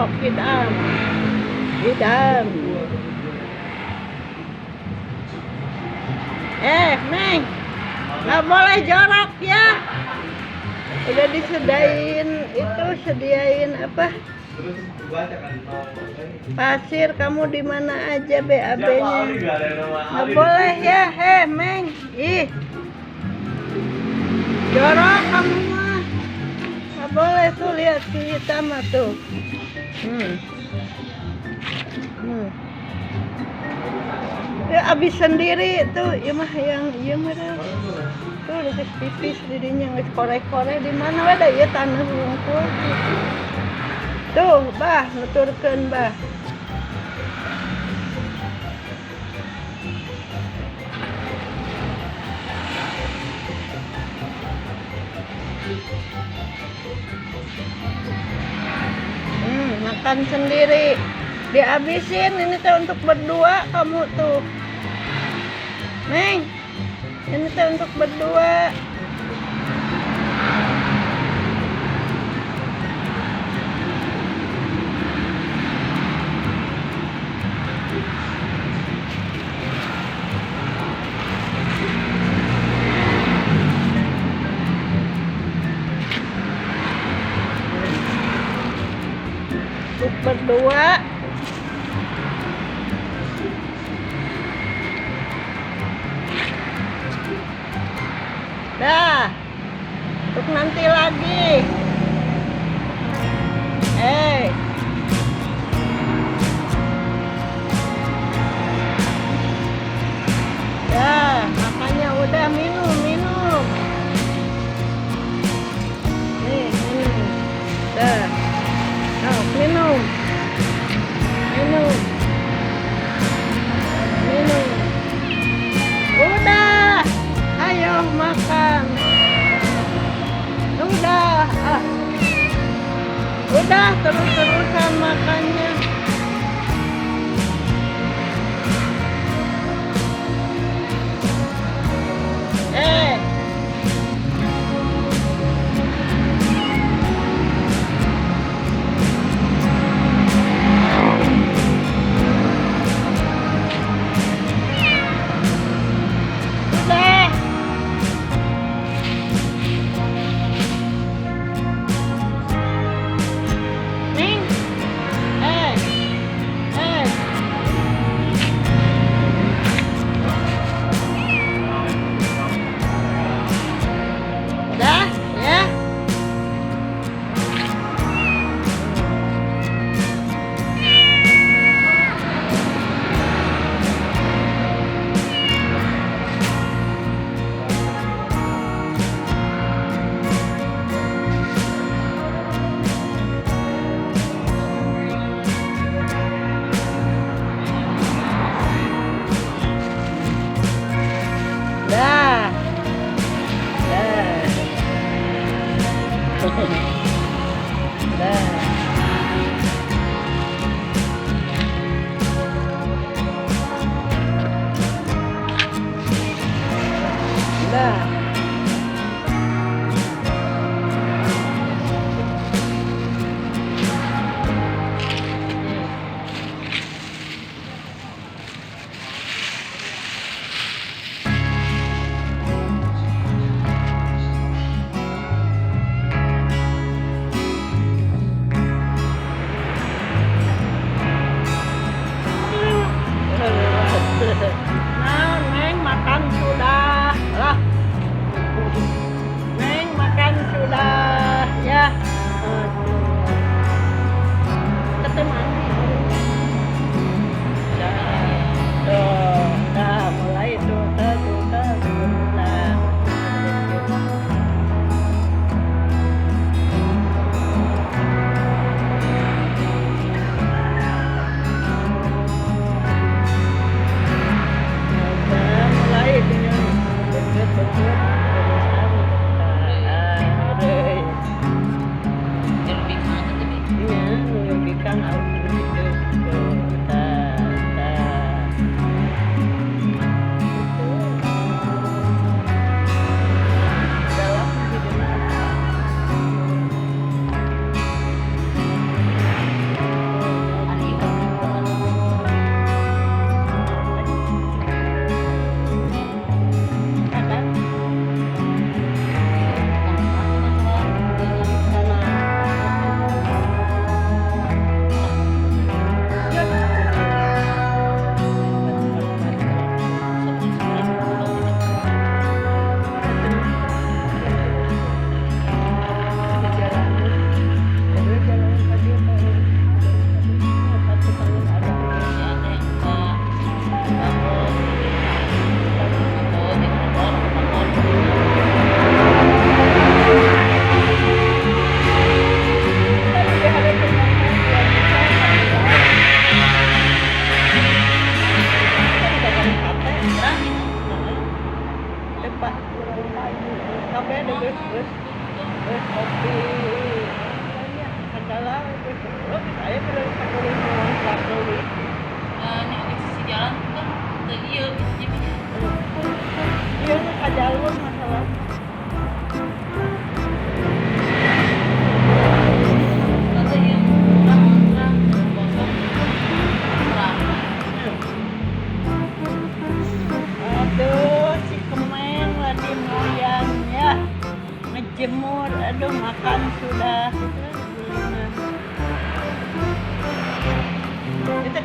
Sok hidam. Hidam. Neng. Nggak boleh jorok ya. Udah disediain itu, sediain apa? Pasir, kamu di mana aja BAB-nya? Nggak boleh ya, Meng. Ih. Jorok kamu mah. Nggak boleh tuh, lihat si hitam tuh. Ya abis sendiri tuh, ya mah yang iya mah dah. Tuh udah pipis dirinya nggak kore-kore di mana ada ya tanah lumpur. Tuh, bah, nuturkeun bah. Makan sendiri. Dihabisin ini tuh untuk berdua kamu tuh. Neng, ini tuh untuk berdua. Untuk berdua. Dah, untuk nanti lagi. Dah, makannya udah, minum, minum. Nih, minum. Dah. Oh, minum. Minum. Minum. Udah. Ayo makan. Udah. Ah. Udah terus-terusan makannya. Udah. Neng. Udah, ya. Dah. Dah. Dah. Dah. Nah, Neng makan sudah. Lah,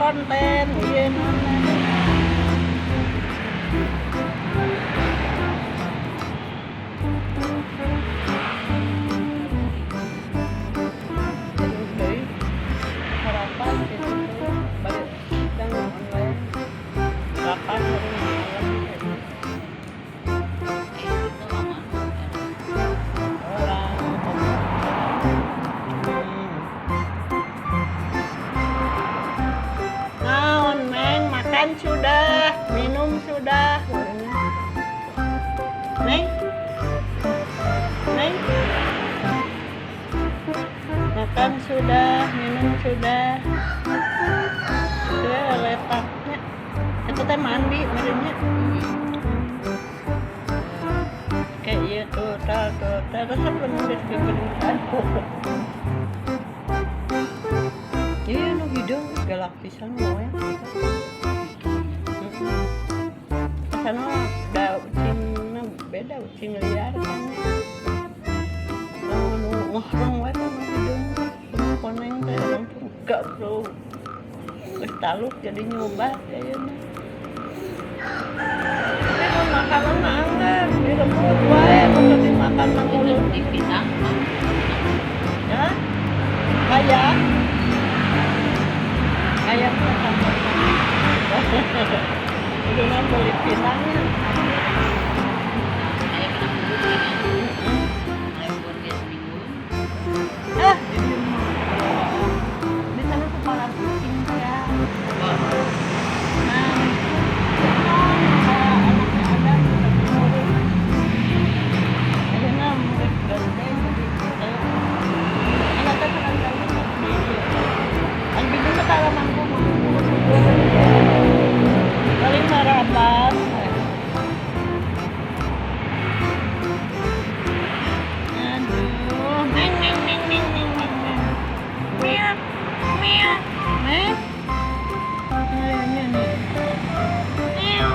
Konten ieu naon. Terus deui harapan gitu balik dan online kapan baru Itu mama. orang. Naon, Meng, makan sudah, minum sudah. Meng, Meng, makan sudah, minum sudah. Sudah letaknya. Itu teh mandi merenya. Kayak iya tuh, tuh, tuh, tuh, resep penulis di penulisan. Iya, nu hidung galak pisan we. Sana da ucingna beda ucing liar kan. Oh, nu ngohrong we teh nu hidung. Kuno koneng teh langsung gak bro. Geus taluk jadi nyoba ayeuna. Tapi mun makanan mah anggar, direbut wae mun dimakan mah Itu mulut. di pisang mah. Ya? Kayak kayak makan. Udah mah beli pisangnya. Kayak pinang bubur kan. Kayak bubur dia seminggu. Ah, jadi mah. Di sana tuh para kucing ya. Wah, Nah, oh, anaknya ada tapi ngurus. Akhirnya murid gandeng jadi anaknya senang gandeng di ang bidung sa kalaman ko paling marapan. Aduh, meng meng meng meng meng meng meng. Meow, meow, meng. Ayo, ini nih. Meow.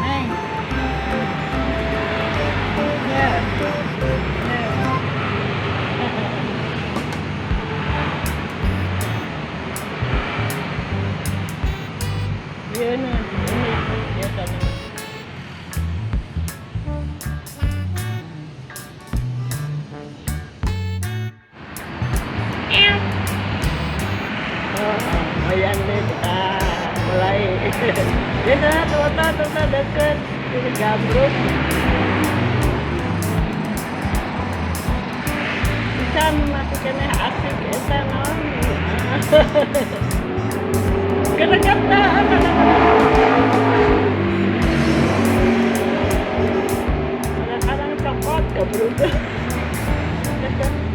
Meng. Ya. Ya. Iya, nah, ini ya sana. Oh, ayan deh kita mulai. Ya sana tuh tuh tuh deket, ini gambrut. Bisa masih kena asik eta naon. Kedekat dah kadang-kadang cokot gabrut.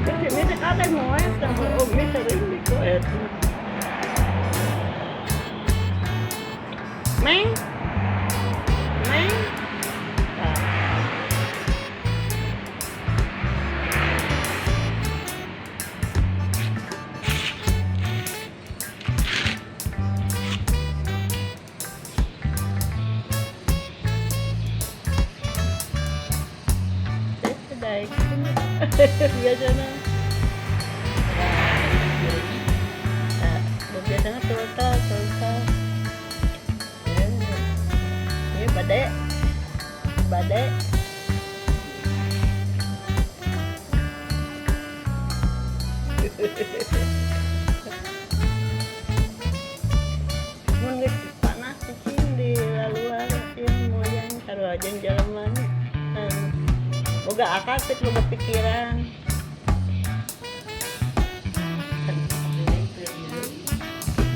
Kesini teh kate moe sama Umi sering dikoet. Meng, Meng. Nah. Sudah, biasanya. Biasanya total, total. Ini badai, badai. Mun geus panas cicing di laluan cicing moyang sarua jeung jelema nya. Boga akal teh boga pikiran.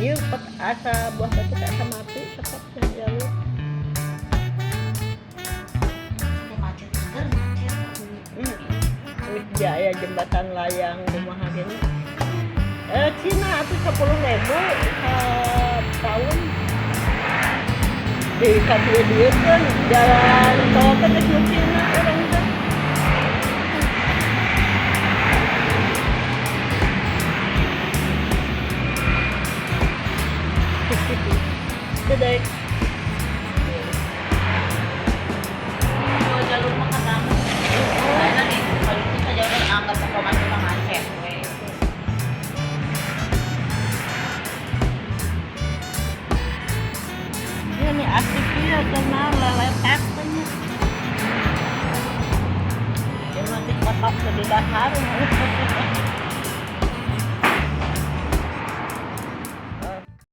Ieu pet asa buah batu teh asa mati tetep teh jalur. Macet, seger macet. Hmm. Jaya jembatan layang kumaha ge nya. Cina atuh 10.000 tahun di kadieu kan jalan tol teh geus nu Cina urang teh. Dedek. Kalau jalur mah kan karena di kalau kita jalur anggap pokok macet mah macet we. Meni asik ieu tenang leletak teh nya. Ya mah kotok teh di dahar.